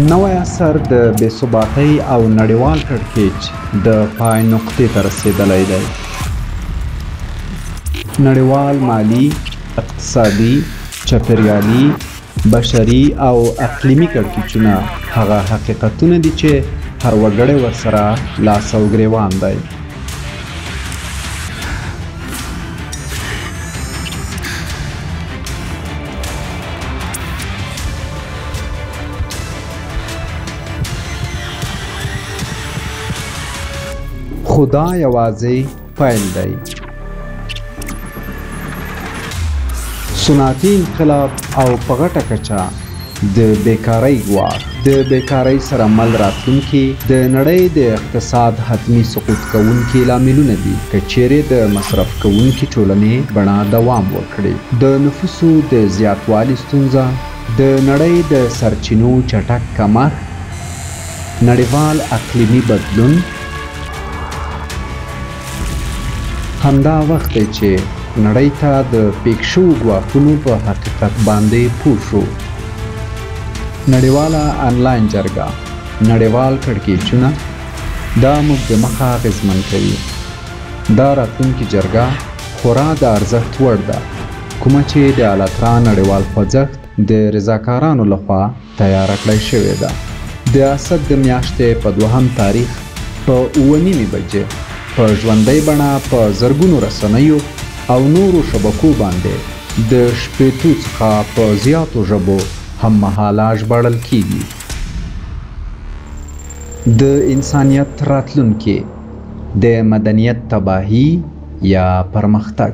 نوی عصر د بې ثباتۍ او نړیوال کړکېچ د پای نقطې ته رسېدلی دی. نړیوال مالي، اقتصادي، چاپېریالي، بشري او اقلیمي کړکېچونه هغه حقیقتونه دي چې هر وګړی ورسره لاس او ګرېوان دی. خو دا یوازې پیل دی. صنعتي انقلاب او په غټه کچه د بیکارۍ ګواښ، د بیکارۍ سره مل راتلونکي د نړۍ د اقتصاد حتمي سقوط کوونکي لاملونه دي که چیرې د مصرف کوونکي ټولنې بڼه دوام وکړي. د نفوسو د زیاتوالي ستونزه، د نړۍ د سرچینو چټک کمښت، نړیوال اقلیمي بدلون، همدا وخت دی چې نړۍ ته د پېښ شوو ګواښونو په حقیقت باندې پوه شو. نړیواله انلاین جرګه، نړیوال کړکېچونه دا موږ د مخه اغېزمن کوي. دا راتلونکې جرګه خورا د ارزښت وړ ده، کومه چې د الاترا نړیوال خوځښت د رضاکارانو لخوا تیاره کړی شوې ده. د اسد د میاشتې په دوهم تاریخ په 7:30 بجې په ژوندۍ بڼه په زرګونو رسنیو او نورو شبکو باندې د 60 څخه په زیاتو ژبو هم مهاله ژباړل کیږي. د انسانیت راتلونکې، د مدنیت تباهي یا پرمختګ.